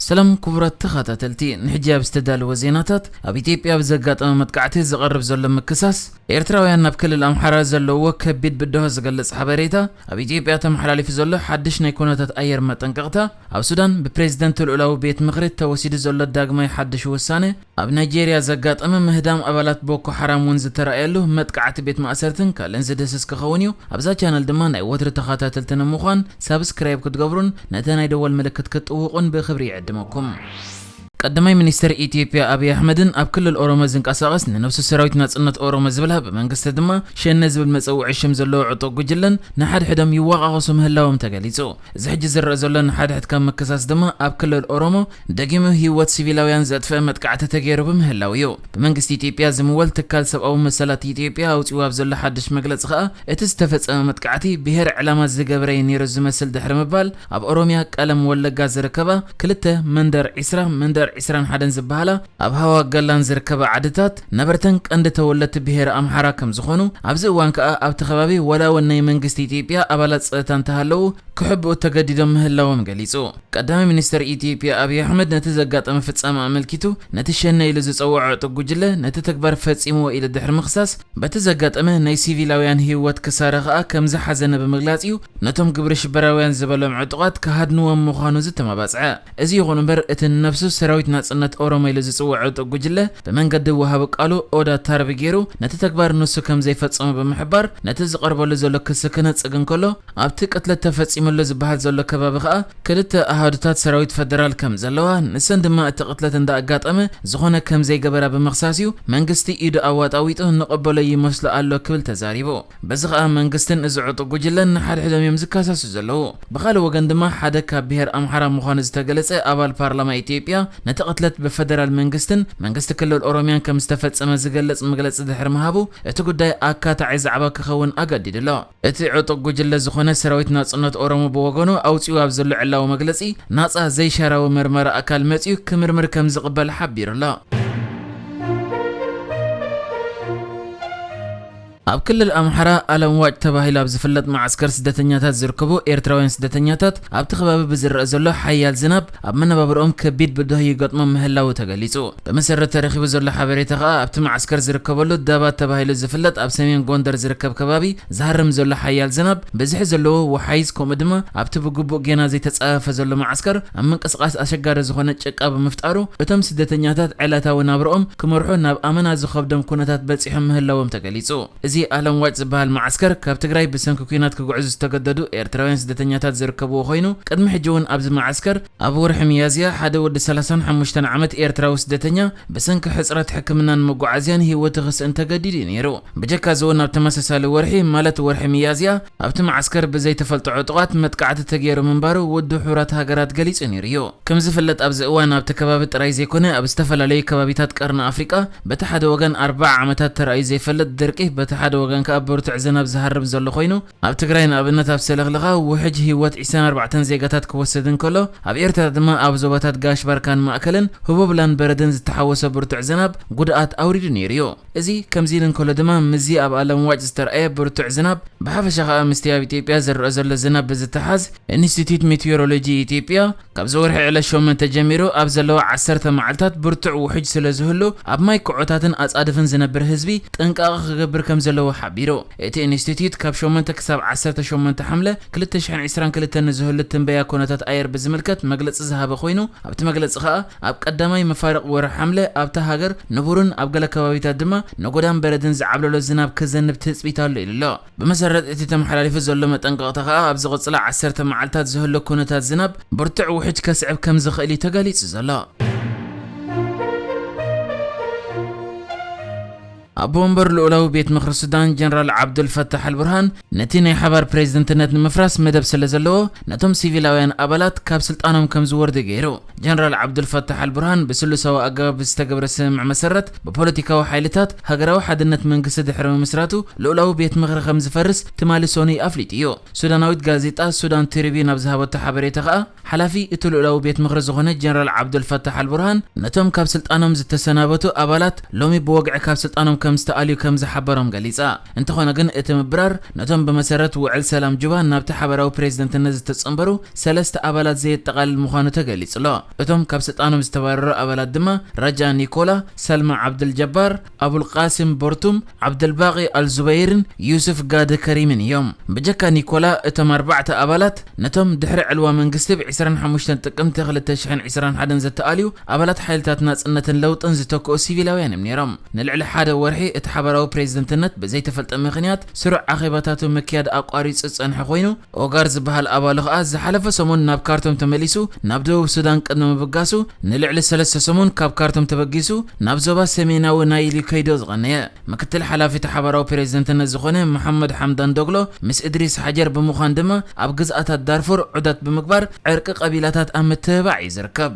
ሰላም ክቡራት ተኸታተልቲ፣ ንሕጂ ኣብ ዝተዳለወ ዜናታት፣ ኣብ ኢትዮጵያ ብዘጋጠመ መጥቃዕቲ ዝቐርብ ዘሎ ምክሳስ፣ ኤርትራውያን ናብ ክልል ኣምሓራ ዘለውዎ ከቢድ ብድሆ ዝገልጽ ሓበሬታ፣ ኣብ ኢትዮጵያ ተመሓላሊፉ ዘሎ ሓድሽ ናይ ኩነታት ኣየር መጠንቀቕታ፣ ኣብ ሱዳን ብፕሬዝደንት ልኡላዊ ቤት ምኽሪ ተወሲዱ ዘሎ ዳግማይ ሓድሽ ውሳነ፣ ኣብ ናይጄርያ ዘጋጠመ ምህዳም ኣባላት ቦኮ ሓራም እውን ዝተራእየሉ መጥቃዕቲ ቤት ማእሰርትን ካልእን ዝድህስስ ክኸውን እዩ። ኣብዛ ቻነል ድማ ናይ ወትሪ ተኸታተልቲ ንምዃን ሳብስክራይብ ክትገብሩን ነቲ ናይ ደወል ምልክት ክትጥውቑን ብኽብሪ ይዕድመኩም። ቀዳማይ ሚኒስትር ኢትዮጵያ ኣብይ ኣሕመድን ኣብ ክልል ኦሮሞ ዝንቀሳቐስ ንነብሱ ሰራዊት ናጽነት ኦሮሞ ዝብላ ብመንግስቲ ድማ ሸነ ዝብል መጸውዒ ሽም ዘለዎ ዕጡቕ ጉጅለን ንሓድሕዶም ይወቓቐሱ ምህላዎም ተገሊጹ። እዚ ሕጂ ዝረአ ዘሎ ንሓድሕድካ ምክሳስ ድማ ኣብ ክልል ኦሮሞ ደጊሙ ህይወት ሲቪላውያን ዘጥፍአ መጥቃዕቲ ተገይሩ ብምህላው እዩ። ብመንግስቲ ኢትዮጵያ ዝምወል ትካል ሰብኣዊ መሰላት ኢትዮጵያ ኣውጺኡ ኣብ ዘሎ ሓድሽ መግለጺ ከኣ እቲ ዝተፈጸመ መጥቃዕቲ ብሄር ዕላማ ዝገበረ እዩ ነይሩ ዝመስል ድሕሪ ምባል ኣብ ኦሮሚያ ቀለም ወለጋ ዝርከባ ክልተ መንደር ዒስራ መንደር ዒስራን ሓደን ዝበሃላ ኣብ ሃዋ ገላን ዝርከባ ዓድታት ነበርተን ቀንዲ ተወለድቲ ብሄር ኣምሓራ ከም ዝኾኑ ኣብዚ እዋን ከኣ ኣብቲ ከባቢ ዋላ እውን ናይ መንግስቲ ኢትዮጵያ ኣባላት ጸጥታ እንተሃለዉ ክሕብኡ ተገዲዶም ምህላዎም ገሊጹ። ቀዳማይ ሚኒስትር ኢትዮጵያ ኣብይ ኣሕመድ ነቲ ዘጋጠመ ፍጻመ ኣመልኪቱ ነቲ ሸነ ኢሉ ዝጸውዖ ዕጡቕ ጉጅለ ነቲ ተግባር ፈጺምዎ ኢሉ ድሕሪ ምኽሳስ በቲ ዘጋጠመ ናይ ሲቪላውያን ህይወት ክሳራ ከኣ ከም ዝሓዘነ ብምግላጽ እዩ ነቶም ግብረ ሽበራውያን ዝበሎም ዕጡቓት ክሃድንዎም ምዃኑ ዝተመባጽዐ። እዚ ይኹን እምበር እቲ ንነብሱ ሰራዊት ናጽነት ኦሮሞ ኢሉ ዝጽውዕ ዕጡቕ ጉጅለ ብመንገዲ ወሃቢ ቃሉ ኦዳ ታርቢ ገይሩ ነቲ ተግባር ንሱ ከም ዘይፈጸሞ ብምሕባር ነቲ ዝቐርበሉ ዘሎ ክሲ ክነጽግ እንከሎ ኣብቲ ቅትለት ተፈጺሙሉ ዝበሃል ዘሎ ከባቢ ከኣ ክልተ ኣሃዱታት ሰራዊት ፈደራል ከም ዘለዋ ንሰን ድማ እቲ ቅትለት እንዳኣጋጠመ ዝኾነ ከም ዘይገበራ ብምኽሳስ እዩ መንግስቲ ኢዱ ኣዋጣዊጡ ንቕበሎ ይመስሎ ኣሎ ክብል ተዛሪቡ። በዚ ከኣ መንግስትን እዚ ዕጡቕ ጉጅለን ንሓድሕዶም እዮም ዝከሳሱ ዘለዉ። ብኻልእ ወገን ድማ ሓደ ካብ ብሄር ኣምሓራ ምዃኑ ዝተገለጸ ኣባል ፓርላማ ኢትዮጵያ ነቲ ቅትለት ብፈደራል መንግስትን መንግስቲ ክልል ኦሮሚያን ከም ዝተፈጸመ ዝገልጽ መግለጺ ድሕሪ ምሃቡ እቲ ጉዳይ ኣካታዒ ዛዕባ ክኸውን ኣገዲዱ ኣሎ። እቲ ዕጡቕ ጉጅለ ዝኾነ ሰራዊት ናጽነት ኦሮሞ ብወገኑ ኣውጺኡ ኣብ ዘሎ ዕላዊ መግለጺ ናጻ ዘይሻራዊ መርመራ ኣካል መጺኡ ክምርምር ከም ዝቕበል ሓቢሩ ኣሎ። ኣብ ክልል ኣምሓራ ኣለምዋጭ ተባሂሉ ኣብ ዝፍለጥ መዓስከር ስደተኛታት ዝርከቡ ኤርትራውያን ስደተኛታት ኣብቲ ከባቢ ብዝረአ ዘሎ ሓያል ዝናብ ኣብ መነባብርኦም ከቢድ ብድሆ ይገጥሞም ምህላዉ ተገሊጹ። ብመሰረት ተረኺቡ ዘሎ ሓበሬታ ከኣ ኣብቲ መዓስከር ዝርከበሉ ዳባት ተባሂሉ ዝፍለጥ ኣብ ሰሜን ጎንደር ዝርከብ ከባቢ ዝሃርም ዘሎ ሓያል ዝናብ ብዝሒ ዘለዎ ወሓይዝ ከምኡ ድማ ኣብቲ ብግቡእ ጌና ዘይተጻፈፈ ዘሎ መዓስከር ኣብ ምንቅስቓስ ኣሸጋሪ ዝኾነ ጭቃ ብምፍጣሩ እቶም ስደተኛታት ዕለታዊ ናብርኦም ክመርሑ ናብ ኣመና ዝኸብዶም ኩነታት በጺሖም ምህላዎም ተገሊጹ። እዚ ኣለም ዋጭ ዝበሃል መዓስከር ካብ ትግራይ ብሰንኪ ኲናት ክጉዕዙ ዝተገደዱ ኤርትራውያን ስደተኛታት ዝርከብዎ ኮይኑ ቅድሚ ሕጂ እውን ኣብዚ መዓስከር ኣብ ወርሒ ሚያዝያ ሓደ ወዲ ሰላሳን ሓሙሽተን ዓመት ኤርትራዊ ስደተኛ ብሰንኪ ሕጽረት ሕክምናን መጓዓዝያን ህይወቱ ክስእን ተገዲዱ እዩ ነይሩ። ብጀካ እዚ እውን ኣብ ተመሳሳሊ ወርሒ ማለት ወርሒ ሚያዝያ ኣብቲ መዓስከር ብዘይተፈልጠ ዕጡቓት መጥቃዕቲ ተገይሩ ምንባሩ ውድብ ሕቡራት ሃገራት ገሊጹ ነይሩ እዩ። ከም ዝፍለጥ ኣብዚ እዋን ኣብቲ ከባቢ ጥራይ ዘይኮነ ኣብ ዝተፈላለዩ ከባቢታት ቀርኒ ኣፍሪቃ በቲ ሓደ ወገን ኣርብዓ ዓመታት ተራእዩ ዘይፈልጥ ድርቂ በቲ ሓደ ወገን ከኣ ብርቱዕ ዝናብ ዝሃርም ዘሎ ኮይኑ ኣብ ትግራይ ንኣብነት ኣብ ሰለኽለኻ ውሕጅ ህይወት ዕስራን ኣርባዕተን ዜጋታት ክወስድ እንከሎ ኣብ ኤርትራ ድማ ኣብ ዞባታት ጋሽ ባርካን ማእከልን ህቦብላን በረድን ዝተሓወሰ ብርቱዕ ዝናብ ጉድኣት ኣውሪዱ ነይሩ እዩ። እዚ ከምዚ ኢሉ እንከሎ ድማ ምስዚ ኣብ ኣለምዋጭ ዝተረኣየ ብርቱዕ ዝናብ ብሓፈሻ ከኣ ምስቲ ኣብ ኢትዮጵያ ዝረኣ ዘሎ ዝናብ ብዝተሓዝ ኢንስቲትዩት ሜትሮሎጂ ኢትዮጵያ ካብዚ ወርሒ ዕለት ሸሞንተ ጀሚሩ ኣብ ዘለዋ ዓሰርተ መዓልታት ብርቱዕ ውሕጅ ስለ ዝህሉ ኣብ ማይ ኩዖታትን ኣጻድፍን ዝነብር ህዝቢ ጥንቃቐ ክገብር ከም ዘለዎ ሓቢሩ። እቲ ኢንስቲትዩት ካብ ሸሞንተ ክሳብ ዓሰርተ ሸሞንተ ሓምለ ክልተ ሽሕን ዕስራን ክልተን ንዝህሉ ትንበያ ኩነታት ኣየር ብዝምልከት መግለጺ ዝሃበ ኮይኑ ኣብቲ መግለጺ ከኣ ኣብ ቀዳማይ መፋርቕ ወርሒ ሓምለ ኣብታ ሃገር ንቡርን ኣብ ገለ ከባቢታት ድማ ነጎዳን በረድን ዝዓብለሎ ዝናብ ክዘንብ ትጽቢት ኣሎ ኢሉ ኣሎ። ብመሰረት እቲ ተመሓላሊፉ ዘሎ መጠንቀቕታ ከኣ ኣብ ዝቕጽላ ዓሰርተ መዓልታት ዝህሉ ኩነታት ዝናብ ብርቱዕ ውሕጅ ከስዕብ ከም ዝኽእል እዩ ተገሊጹ ዘሎ። ኣቦ ወንበር ልኡላዊ ቤት ምኽሪ ሱዳን ጀነራል ዓብዱል ፈታሕ ኣልቡርሃን ነቲ ናይ ሓባር ፕሬዝደንትነት ንምፍራስ መደብ ስለ ዘለዎ ነቶም ሲቪላውያን ኣባላት ካብ ስልጣኖም ከም ዝወርዱ ገይሩ። ጀነራል ዓብዱል ፈታሕ ኣልቡርሃን ብስሉሳዊ ኣገባብ ዝተገብረ ስምምዕ መሰረት ብፖለቲካዊ ሓይልታት ሃገራዊ ሓድነት መንግስቲ ድሕሪ ምምስራቱ ልኡላዊ ቤት ምኽሪ ከም ዝፈርስ ትማሊ ሰኑይ ኣፍሊጡ እዩ። ሱዳናዊት ጋዜጣ ሱዳን ትሪቢን ኣብ ዝሃበቶ ሓበሬታ ከኣ ሓላፊ እቲ ልኡላዊ ቤት ምኽሪ ዝኾነ ጀነራል ዓብዱል ፈታሕ ኣልቡርሃን ነቶም ካብ ስልጣኖም ዝተሰናበቱ ኣባላት ሎሚ ብወግዒ ካብ ስልጣኖም ከም ዝተኣልዩ ከም ዝሓበሮም ገሊጻ። እንተኾነ ግን እቲ ምብራር ነቶም ብመሰረት ውዕል ሰላም ጁባ ናብቲ ሓበራዊ ፕሬዝደንትነት ዝተጸንበሩ ሰለስተ ኣባላት ዘየጠቓልል ምዃኑ ተገሊጹ ኣሎ። እቶም ካብ ስልጣኖም ዝተባረሩ ኣባላት ድማ ራጃ ኒኮላ፣ ሰልማ ዓብደል ጀባር፣ ኣቡል ቃሲም ቦርቱም፣ ዓብደልባቂ ኣልዙበይርን ዩስፍ ጋደ ከሪምን እዮም። ብጀካ ኒኮላ እቶም ኣርባዕተ ኣባላት ነቶም ድሕሪ ዕልዋ መንግስቲ ብ ዕስራን ሓሙሽተን ጥቅምቲ ክልተ ሽሕን ዕስራን ሓደን ዝተኣልዩ ኣባላት ሓይልታት ናጽነትን ለውጥን ዝተክኡ ሲቪላውያን እዮም ነይሮም። ንልዕሊ ሓደ ወርሒ እቲ ሓበራዊ ፕሬዝደንትነት ብዘይተፈልጠ ምኽንያት ስሩዕ ኣኼባታቱ ምክያድ ኣቋሪጹ ዝጸንሐ ኮይኑ፣ ኦጋር ዝበሃል ኣባሉ ከኣ ዝሓለፈ ሰሙን ናብ ካርቱም ተመሊሱ ናብ ደቡብ ሱዳን ቅድሚ ምብጋሱ ንልዕሊ ሰለስተ ሰሙን ካብ ካርቱም ተበጊሱ ናብ ዞባ ሰሜናዊ ናይል ከይዶ ዝቐነየ። ምክትል ሓላፊ እቲ ሓበራዊ ፕሬዝደንትነት ዝኾነ መሓመድ ሓምዳን ዶግሎ ምስ እድሪስ ሓጀር ብምዃን ድማ ኣብ ግዝኣታት ዳርፉር ዑደት ብምግባር ዕርቂ ቀቢላታት ኣብ ምትብባዕ እዩ ዝርከብ።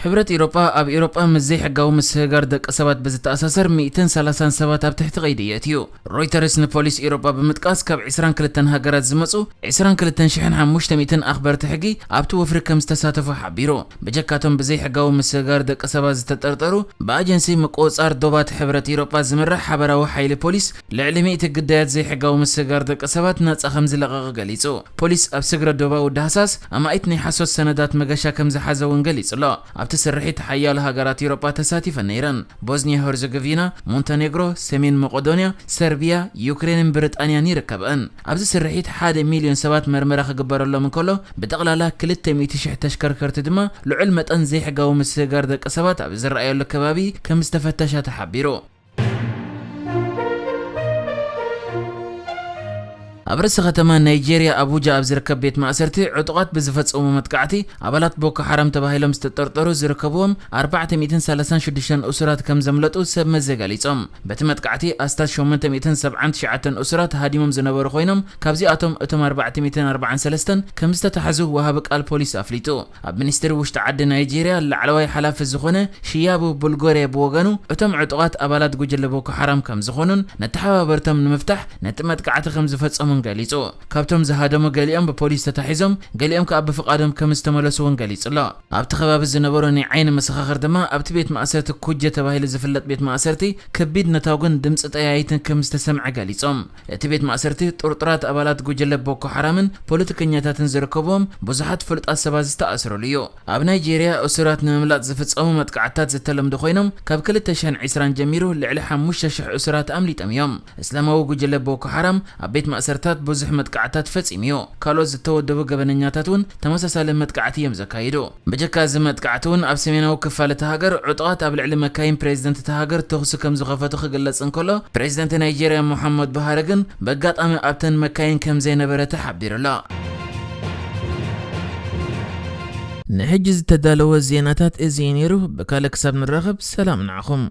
ሕብረት ኢሮጳ ኣብ ኢሮጳ ምስ ዘይሕጋዊ ምስግጋር ደቂ ሰባት ብዝተኣሳሰር ሚእትን ሰላሳን ሰባት ኣብ ትሕቲ ቀይዲ የእትዩ። ሮይተርስ ንፖሊስ ኢሮጳ ብምጥቃስ ካብ ዕስራን ክልተን ሃገራት ዝመጹ ዕስራን ክልተን ሽሕን ሓሙሽተ ሚእትን ኣኽበርቲ ሕጊ ኣብቲ ወፍሪ ከም ዝተሳተፉ ሓቢሩ። ብጀካቶም ብዘይሕጋዊ ምስግጋር ደቂ ሰባት ዝተጠርጠሩ ብኣጀንሲ ምቁጽጻር ዶባት ሕብረት ኢሮጳ ዝምራሕ ሓበራዊ ሓይሊ ፖሊስ ልዕሊ ሚእቲ ግዳያት ዘይሕጋዊ ምስግጋር ደቂ ሰባት ናጻ ከም ዝለቐቐ ገሊጹ። ፖሊስ ኣብ ስግረ ዶባዊ ዳህሳስ ኣማኢት ናይ ሓሶት ሰነዳት መገሻ ከም ዝሓዘ እውን ገሊጹ ኣሎ። ኣብቲ ስርሒት ሓያሎ ሃገራት ኢሮጳ ተሳቲፈን ነይረን። ቦዝኒያ ሄርዘጎቪና፣ ሞንተኔግሮ፣ ሰሜን መቄዶንያ፣ ሰርቢያ፣ ዩክሬንን ብሪጣንያን ይርከብኣን። ኣብዚ ስርሒት ሓደ ሚልዮን ሰባት መርመራ ክግበረሎም እንከሎ፣ ብጠቕላላ ክልተ ሚእቲ ሽሕ ተሽከርከርቲ ድማ ልዑል መጠን ዘይሕጋዊ ምስግጋር ደቂ ሰባት ኣብ ዝረኣየሉ ከባቢ ከም ዝተፈተሻ ተሓቢሩ። ኣብ ርእሲ ከተማ ናይጄርያ ኣቡጃ ኣብ ዝርከብ ቤት ማእሰርቲ ዕጡቓት ብዝፈጸሙ መጥቃዕቲ ኣባላት ቦኮ ሓራም ተባሂሎም ዝተጠርጠሩ ዝርከብዎም ኣርባዕተ ሚእትን ሰላሳን ሽዱሽተን እሱራት ከም ዘምለጡ ሰብ መዚ ገሊጾም። በቲ መጥቃዕቲ ኣስታት ሸሞንተ ሚእትን ሰብዓን ትሽዓተን እሱራት ሃዲሞም ዝነበሩ ኮይኖም፣ ካብዚኣቶም እቶም ኣርባዕተ ሚእትን ኣርባዓን ሰለስተን ከም ዝተታሕዙ ወሃቢ ቃል ፖሊስ ኣፍሊጡ። ኣብ ሚኒስትሪ ውሽጢ ዓዲ ናይጄርያ ላዕለዋይ ሓላፊ ዝኾነ ሽያቡ ቡልጎሬ ብወገኑ፣ እቶም ዕጡቓት ኣባላት ጉጅለ ቦኮ ሓራም ከም ዝኾኑን ነተሓባበርቶም ንምፍታሕ ነቲ መጥቃዕቲ ከም ዝፈጸሙን ገሊጹ። ካብቶም ዝሃደሙ ገሊኦም ብፖሊስ ተታሒዞም፣ ገሊኦም ከኣ ብፍቓዶም ከም ዝተመለሱ እውን ገሊጹ ኣሎ። ኣብቲ ከባቢ ዝነበሩ ናይ ዓይኒ መሰኻኽር ድማ ኣብቲ ቤት ማእሰርቲ ኩጀ ተባሂሉ ዝፍለጥ ቤት ማእሰርቲ ከቢድ ነታጉን ድምፂ ጠያይትን ከም ዝተሰምዐ ገሊጾም። እቲ ቤት ማእሰርቲ ጥርጡራት ኣባላት ጉጅለ ቦኮ ሓራምን ፖለቲከኛታትን ዝርከብዎም ብዙሓት ፍሉጣት ሰባት ዝተኣስረሉ እዩ። ኣብ ናይጄርያ እሱራት ንምምላጥ ዝፍጸሙ መጥቃዕትታት ዝተለምዱ ኮይኖም፣ ካብ ክልተ ሽሕን ዕስራን ጀሚሩ ልዕሊ ሓሙሽተ ሽሕ እሱራት ኣምሊጦም እዮም። እስላማዊ ጉጅለ ቦኮ ሓራም ኣብ ቤት ማእሰርታት ብዙሕ መጥቃዕትታት ፈጺሙ እዩ። ካልኦት ዝተወደቡ ገበነኛታት እውን ተመሳሳሊ መጥቃዕቲ እዮም ዘካይዱ። ብጀካ እዚ መጥቃዕቲ እውን ኣብ ሰሜናዊ ክፋል እታ ሃገር ዕጡቓት ኣብ ልዕሊ መካይን ፕሬዝደንት እታ ሃገር ተኹሲ ከም ዝኸፈቱ ክግለጽ እንከሎ፣ ፕሬዝደንት ናይጄርያ ሙሓመድ ቡሃሪ ግን በጋጣሚ ኣብተን መካይን ከም ዘይነበረ ተሓቢሩ ኣሎ። ንሕጂ ዝተዳለወ ዜናታት እዚ እዩ ነይሩ። ብካልእ ክሳብ ንራኸብ ሰላም ንዓኹም።